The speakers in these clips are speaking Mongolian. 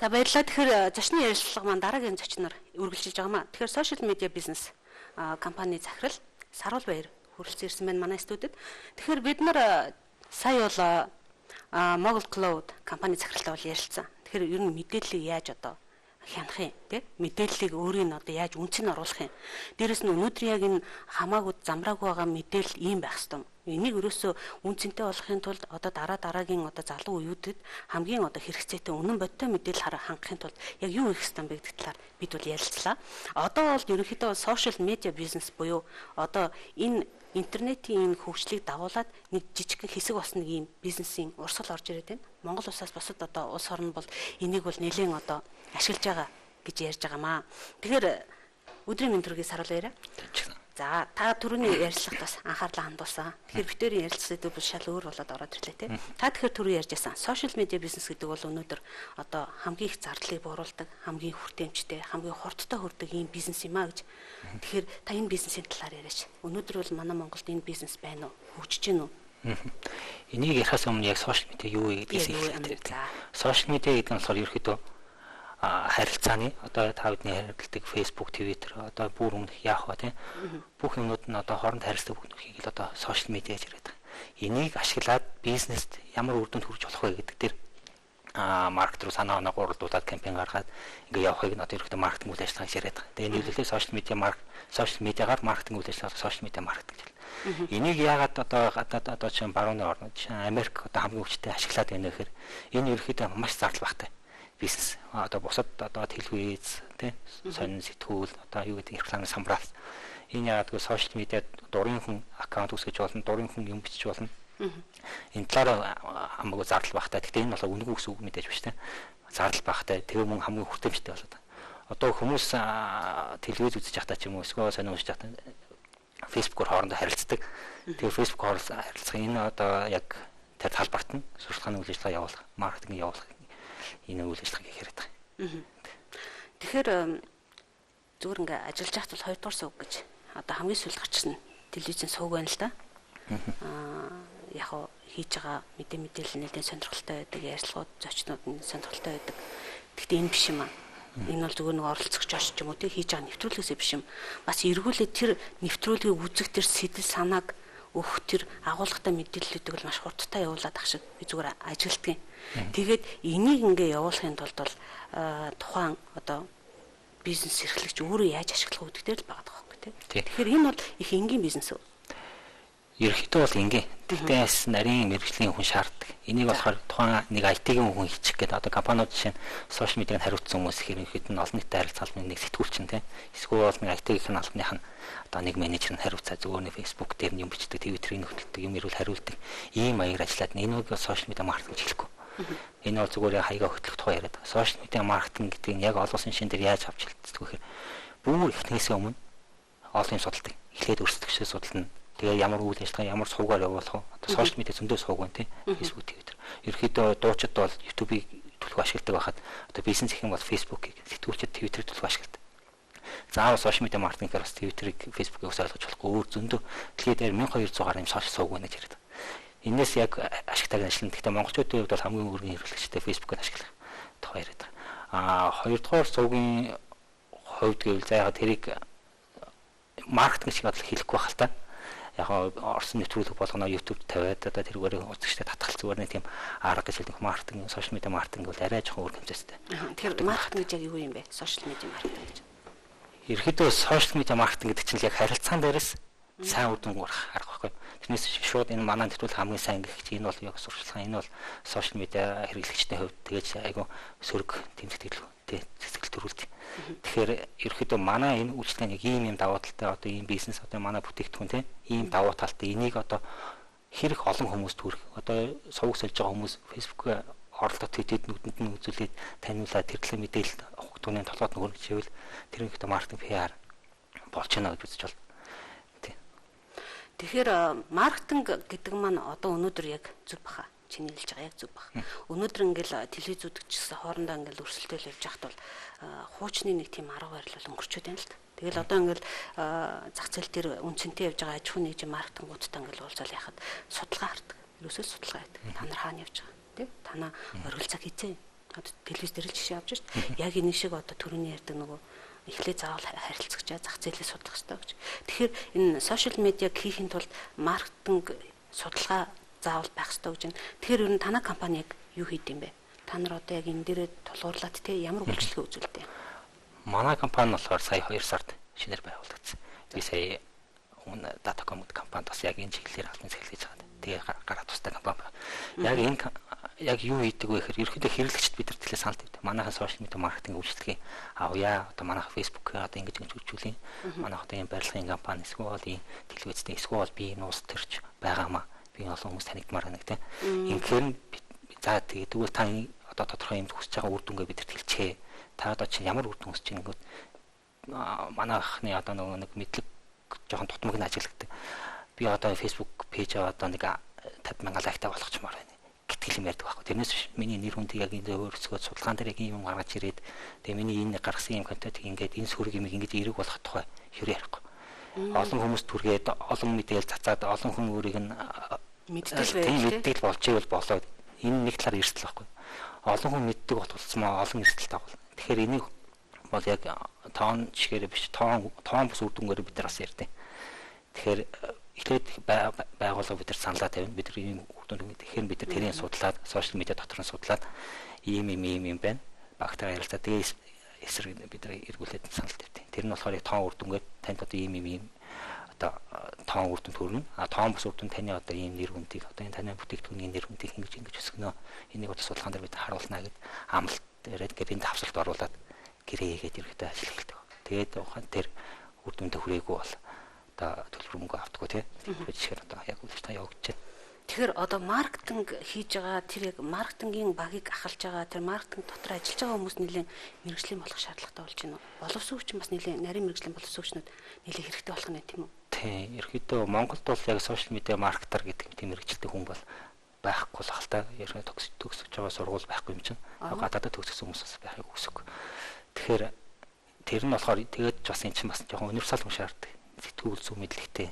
За баярлалаа. Тэгэхээр зочны ярилцлага маань дараагийн зочноор үргэлжилж байгаамаа. Тэгэхээр social media бизнес компани захирал Саруул Баяр хүрэлцэн ирсэн байна манай студид. Тэгэхээр бид нар сая бол Mogul Cloud компани захиралтай бол ярилцсан. Тэгэхээр ер нь мэдээллийг яаж одоо хянах юм тий, мэдээллийг өөрийг нь одоо яаж үнцийг нь оруулах юм. Дээрэс нь өнөөдөр яг энэ хамаагүй замраагүй байгаа мэдээлэл ийм байх ёстой. Энийг ерөөсөө үн цэнтэй болохын тулд одоо дараа дараагийн одоо залуу үеүүдэд хамгийн одоо хэрэгцээтэй үнэн бодтой мэдээлэл хангахын тулд яг юу хийх ёстой бэ гэдэг талаар бид бол ярилцлаа. Одоо бол ерөнхийдөө social media бизнес буюу одоо энэ интернетийн энэ хөгжлийг дагуулад нэг жижигхэн хэсэг болсон нэг ийм бизнесийн урсгал орж ирээд байна. Монгол улсаас бусад одоо улс орн бол энийг бол нэлээд одоо ашиглаж байгаа гэж ярьж байгаамаа. Тэгэхээр өдрийн мэнд төргийг саруулъя яриа. За та түрүүний ярилцлагад бас анхаарлаа хандуулсан. Тэгэхээр битэрийн ярилцлага сэдв бол шал өөр болоод ороод ирлээ тий. Та тэгэхээр түрүү ярьж байсан. Social media бизнес гэдэг бол өнөөдөр одоо хамгийн их зардлыг бууруулдаг, хамгийн хүртээмжтэй, хамгийн хурдтай хүрдэг ийм бизнес юм а гэж. Тэгэхээр та энэ бизнесийн талаар яриач. Өнөөдөр бол манай Монголд энэ бизнес байна уу? Хөгжиж гэнэ үү? Энийг ярихаас өмнө яг social media юу вэ гэдгээс эхлэе. Social media гэдэг нь болохоор ерөөхдөө харилцааны одоо та бүдний харилцдаг Facebook, Twitter одоо бүр өмнөх яах вэ тийм бүх юмнууд нь одоо хооронд харилцдаг бүх нөхийг л одоо social media гэж яриад байгаа. Энийг ашиглаад бизнест ямар үр дүнд хүрч болох вэ гэдэг дээр маркет руу санаа оноо гурилдуулаад кампань гаргаад ингээ явахыг нь одоо ерөөхдөө маркетинг үйл ажиллагаа гэж яриад байгаа. Тэгээ нийлүүлээ social media social media-гаар маркетинг үйл ажиллагаа social media маркетинг гэж. Энийг яагаад одоо гадаад одоо чинь барууны орнууд чинь Америк одоо хамгийн хүчтэй ашиглаад байна гэхээр энэ ерөөхдөө маш зардал багтай бизнес. Одоо бусад одоо телевиз тий сонин сэтгүүл одоо юу гэдэг рекламын самбраал. Энэ яагаад гэвэл social media дурын хүн аккаунт үүсгэж болно, дурын хүн юм бичиж болно. Энэ талаараа хамаагүй зардал багтай. Гэхдээ энэ болохоор үнэгүй гэсэн үг мэдээж биш тий. Зардал багтай. Тэгээ мөн хамгийн хүртээмжтэй болоод байгаа. Одоо хүмүүс телевиз үзэж байхдаа ч юм уу эсвэл сонин уншиж байхдаа Facebook-оор хоорондоо харилцдаг. Тэгээ Facebook-оор харилцах энэ одоо яг тэр талбарт нь сурталчилгааны үйл ажиллагаа явуулах, маркетинг явуулах энэ үйл ажиллагааг яриад байгаа. Тэгэхээр зүгээр ингээ ажиллаж байхад бол хоёрдугаар сувг гэж одоо хамгийн сүүлд гарчсан телевизийн сувг байна л да. Яг хоо хийж байгаа мэдээлэл нэлээд сонирхолтой байдаг, ярилцлагууд, зочнууд нь сонирхолтой байдаг. Гэхдээ энэ биш юм аа. Энэ бол зүгээр нэг оролцогч очиж юм уу тий хийж байгаа нэвтрүүлгээсээ биш юм. Бас эргүүлээд тэр нэвтрүүлгийг үзэх тэр сэтэл санааг өгөх тэр агуулгатай мэдээллүүдийг бол маш хурдтай явуулаад ах шиг би зүгээр ажигладаг. Тэгээд энийг ингээ явуулахын тулд бол тухайн одоо бизнес эрхлэгч өөрөө яаж ашиглах вэ гэдэг дээр л байгаа байхгүй тий. Тэгэхээр энэ бол их энгийн бизнес үү? Ерөнхийдөө бол энгийн. Тэгтээ бас нарийн мэргэжлийн хүн шаарддаг. Энийг болохоор тухайн нэг IT-ийн хүн хийчих гэдэг одоо компаниуд жишээ нь social media-г хариуцсан хүмүүс их ерөнхийд нь олон нийтэд харилцах албаны нэг сэтгүүлчин тий. Эсвэл бол нэг IT-ийн албаных нь одоо нэг менежер нь хариуцаа зүгээр нэг Facebook дээр нь юм бичдэг, Twitter-ийг нөхөлдөг, юм ирүүл хариулдаг. Ийм маягаар ажиллаад энэ үг social media маркетинг гэж хэлэхгүй. Энэ бол зүгээр хаягаа хөтлөх тухай яриад байгаа. Social media маркетинг гэдэг нь яг олон улсын шин дээр яаж авч хэлцдэг вэ гэхээр бүр эхнээсээ өмнө олон юм судалдаг. Эхлээд өрсөлдөгчдөө судална. Тэгээ ямар үйл ажиллагаа ямар сувгаар явуулах вэ? Одоо social media зөндөө сувг байна тий. Facebook, Twitter. Ерөнхийдөө дуучид бол YouTube-ийг түлхүү ашигладаг байхад одоо бизнес гэх юм бол Facebook-ийг, сэтгүүлчид Twitter-ийг түлхүү ашигладаг. Заавал social media маркетинг гэхээр бас Twitter-ийг, Facebook-ийг бас ойлгож болохгүй. Өөр зөндөө дэлхийд дээр 1200 гаруй юм social сувг байна гэж яриад. Энээс яг ашигтайг ажиллана. Гэхдээ монголчуудын хувьд бол хамгийн өргөн хэрэглэгчтэй Facebook-ыг ашиглах тухай яриад байгаа. Хоёрдугаар сувгийн хувьд гэвэл за яг тэрийг маркетинг шиг бодлоо хэлэхгүй байх л та. Яг орсон нэвтрүүлэг болгоно YouTube тавиад одоо тэрүүгээр үзэгчдэд татгал зүгээр нэг тийм арга гэж хэлдэг. Маркетинг, social media маркетинг бол арай жоохон өөр хэмжээтэй. Тэгэхээр маркетинг гэж яг юу юм бэ? Social media маркетинг гэж. Ерөнхийдөө social media маркетинг гэдэг чинь яг харилцаан дээрээс сайн үр дүн гаргах арга байхгүй. Тэрнээс шууд энэ манай нэвтрүүлэг хамгийн сайн гэх чинь энэ бол яг сурталчилгаа, энэ бол social media хэрэглэгчдийн хувьд тэгэж айгу сөрөг тэмдэгтгэл тий сэтгэл төрүүлдэг. Тэгэхээр ерөнхийдөө манай энэ үйлчлэг нэг ийм юм давуу талтай одоо ийм бизнес одоо манай бүтээгдэхүүн тий ийм давуу талтай энийг одоо хэрэг олон хүмүүст хүрэх одоо сувг сольж байгаа хүмүүс Facebook-д оролдоо твитэд нүдэнд нь үзүүлээд таниулаад тэр төлөө мэдээлэл түүний толгойд нь хүргэж ивэл тэр ерөнхийдөө маркетинг PR болж байна гэж үзэж байна. Тэгэхээр маркетинг гэдэг маань одоо өнөөдөр яг зүв баха. Чиний хэлж байгаа яг зүв баха. Өнөөдөр ингээл телевиз үздэг ч гэсэн хоорондоо ингээл өрсөлдөөл явж байхад бол хуучны нэг тийм арга барил бол өнгөрчөөд байна л да. Тэгэл одоо ингээл зах зээл дээр үнцэнтэй явж байгаа аж ахуйн нэгжийн маркетингуудтай ингээл уулзаал яхад судалгаа хардаг. Ерөөсөө судалгаа хийдэг. Та нар хаана явж байгаа тий? Танаа оргил цаг хийцээ. Одоо телевиз дээр л жишээ авч шít. Яг энэ шиг одоо төрөний ярьдаг нөгөө эхлээ заавал харилцагчаа зах зээлээ судлах хэрэгтэй гэж. Тэгэхээр энэ сошиал медиаг хийхин тулд маркетинг судалгаа заавал байх хэрэгтэй гэж байна. Тэгэхээр ер нь танай компани яг юу хийд юм бэ? Та нар одоо яг энэ дээрээ тулгуурлаад те ямар үйлчилгээ үзүүлдэг? Манай компани болохоор сая 2 сард шинээр байгуулагдсан. Би сая өмнө Datacom гэдэг компанид бас яг энэ чиглэлээр албан захирал хийж байгаа. Тэгээ гараа тустай компани байна. Яг энэ яг юу хийдэг вэ гэхээр ерөнхийдөө хэрэглэгчд бид нар төлөө санал тавьдаг. Манайхан сошиал медиа маркетинг үйлчилгээ авъя. Одоо манайх Facebook-ээр одоо ингэж ингэж үйлчүүлье. Манайх одоо ийм барилгын компани эсвэл ийм телевизтэй эсвэл би энэ улс төрч байгаамаа. Би олон хүмүүс танигдмаар байна гэх тийм. Ингэхээр за тэгээ тэгвэл та одоо тодорхой юм хүсэж байгаа үр дүнгээ бидэрт хэлчихээ. Та одоо чинь ямар үр дүн хүсэж байна гэвэл манайхны одоо нөгөө нэг мэдлэг жоохон дутмаг нь ажиглагдаг. Би одоо Facebook пэйж одоо нэг 50 мянган лайктай болгочмоор байна гэтгэл юм ярьдаг байхгүй. Тэрнээс биш миний нэр хүндийг яг энэ өөрсгөө судалгаан дээр яг юм гаргаж ирээд тэгээ миний энэ гаргасан юм контент ингээд энэ сөрөг юм ингэж эрэг болох тухай хэрэг ярихгүй. Олон хүмүүс түргээд олон мэдээлэл цацаад олон хүн өөрийг нь мэддэг болж ивэл болоод энэ нэг талаар эрсдэл байхгүй. Олон хүн мэддэг болцсон олон эрсдэл дагуул. Тэгэхээр энийг бол яг тоон жишгээр биш тоон бус үр дүнгээр бид нар бас ярьдаг. Тэгэхээр эхлээд байгууллага бид нар саналаа тавина. Бид нар ийм үр дүн тэгэхээр бид нар тэрийг судлаад сошиал медиа дотор нь судлаад ийм ийм ийм юм байна. Багтаа ярилцаа тэгээ эсрэг бид нар эргүүлээд санал тавьдаг. Тэр нь болохоор яг тоон үр дүнгээр танд одоо ийм ийм ийм одоо тоон үр дүн төрнө. А тоон бус үр дүн таны одоо ийм нэр хүндийг одоо энэ таны бүтээгдэхүүний нэр хүндийг ингэж ингэж өсгөнө. Энийг одоо судалгаан дээр бид харуулна гэд амлалт яриад гэрээнд давсалт оруулаад гэрээ хийгээд ерөнхийдөө ажил эхэлдэг. Тэгээд тэр үр дүнтэй хүрээгүй бол одоо төлбөр мөнгө автгүй тий. Тэр жишгээр одоо яг үйлч та явагдаж байна. Тэгэхээр одоо маркетинг хийж байгаа тэр яг маркетингийн багийг ахалж байгаа тэр маркетинг дотор ажиллаж байгаа хүмүүс нэлээд мэргэжлийн болох шаардлагатай болж байна уу? Боловсон хүчин бас нэлээд нарийн мэргэжлийн боловсон хүчнүүд нэлээд хэрэгтэй болох нь тийм үү? Тийм. Ерөнхийдөө Монголд бол яг сошиал медиа маркетер гэдэг тийм мэргэжилтэй хүн бол байхгүй л хальтаа. Ерөнхийдөө төгсөж байгаа сургууль байхгүй юм чинь. Гадаадд төгссөн хүмүүс бас байхыг үсэг. Тэгэхээр тэр нь болохоор тэгээд бас эн чинь бас жоохон универсал хүн шаарддаг. Сэтгүүл зүй мэдлэгтэй,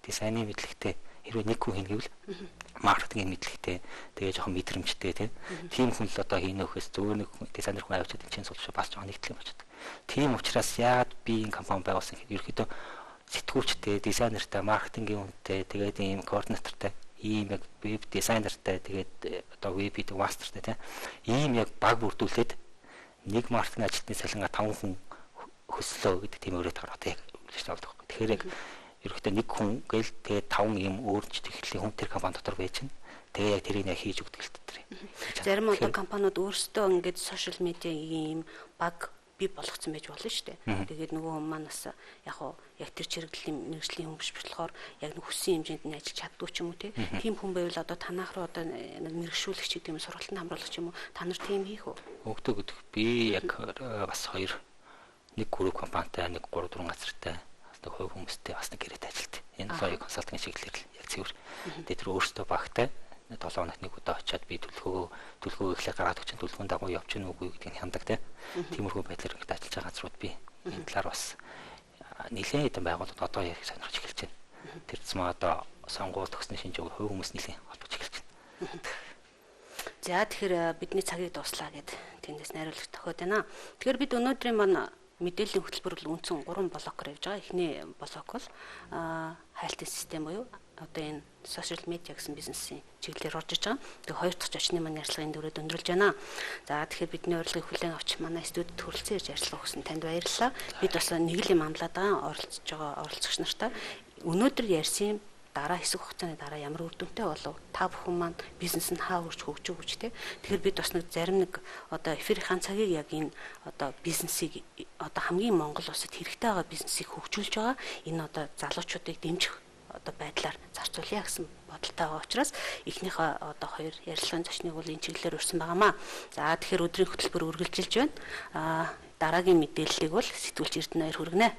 дизайны мэдлэгтэй, хэрвээ нэг хүн хийнэ гэвэл маркетингийн мэдлэгтэй, тэгээ жоохон мэдрэмжтэй тийм хүн л одоо хийнэ вөхөөс зөвөр нэг хүн дизайнер хүн авчиад эн чинь суулж бас жоохон нэгтгэл юм болчихдог. Тийм учраас яагаад би энэ компани байгуулсан гэхээр ерөнхийдөө сэтгүүлчтэй, дизайнертай, маркетингийн хүнтэй, тэгээд ийм координатортай, ийм яг веб дизайнертай, тэгээд одоо веб хийдэг мастертай тийм ийм яг баг бүрдүүлээд нэг маркетинг ажилтны цалингаа 5 хүн хөслөө гэдэг тийм өрөөт гаргаад яг үлдэж авдаг байхгүй. Тэгэхээр яг ерөнхийдөө нэг хүн гээл тэгээд 5 ийм өөр чиглэлийн хүн тэр компани дотор байж чинь тэгээ яг тэрийг яг хийж өгдөг л тэр. Зарим одоо компаниуд өөрсдөө ингээд сошиал медиагийн ийм баг бий болгоцсон байж болно шүү дээ. Тэгээд нөгөө хүн маань бас яг уу яг тэр чиглэлийн мэргэжлийн хүн биш болохоор яг нэг хүссэн хэмжээнд нь ажиллаж чаддгүй ч юм уу тийм хүн байвал одоо танах руу одоо нэг мэргэшүүлэгч гэдэг юм сургалтанд хамруулах юм уу та нар тийм хийх үү? Өгдөг өгдөг. Би яг бас хоёр нэг групп компанитай нэг 3 4 газартай бас нэг хувь хүмүүстэй бас нэг гэрээтэй ажилтдаг. Энэ болохоор консалтинг чиглэлээр яг цэвэр. Тэгээд тэр өөрсдөө багтай 7 хоногт нэг удаа очиад би төлхөө эхлээ гаргаад өгчин төлхөөн дагуу явж гэнэ үгүй гэдгийг хяндаг тийм. Тиймэрхүү байдлаар ингээд ажиллаж байгаа газрууд би энэ талаар бас нэлээд хэдэн байгууллагад одоо яг сонирхож эхэлж байна. Тэр зам одоо сонгуул төгснө шинж хувь хүмүүс нэлээд холбож эхэлж байна. За тэгэхээр бидний цагийг дуслаа гэд тэндээс найруулагч тохиод байна. Тэгэхээр бид өнөөдрийн маань мэдээллийн хөтөлбөр бол үндсэн 3 блокоор явж байгаа. Эхний блок бол хайлтын систем буюу одоо энэ сошиал медиа гэсэн бизнесийн чиглэлээр орж иж байгаа. Тэгээ хоёр дахь зочны маань ярилцлагын дөрөд өндөрлж байна. За тэгэхээр бидний урилгыг хүлээн авч манай студид хүрэлцэн ирж ярилцлага өгсөн танд баярлалаа. Бид бас нэг л юм амлаад байгаа оролцож байгаа оролцогч нартай өнөөдөр ярьсан юм дараа хэсэг хугацааны дараа ямар үр дүнтэй болов? Та бүхэн маань бизнес нь хаа хүрч хөгжиж өгч тэ. Тэгэхээр бид бас нэг зарим нэг одоо эфирийн цагийг яг энэ одоо бизнесийг одоо хамгийн Монгол улсад хэрэгтэй байгаа бизнесийг хөгжүүлж байгаа энэ одоо залуучуудыг дэмжих одоо байдлаар зарцуулъя гэсэн бодолтой байгаа учраас эхнийхээ одоо хоёр ярилцлагын зочныг бол энэ чиглэлээр урьсан байгаамаа. За тэгэхээр өдрийн хөтөлбөр үргэлжилж байна. Дараагийн мэдээллийг бол сэтгүүлч Эрдэнэ хоёр хүргэнэ.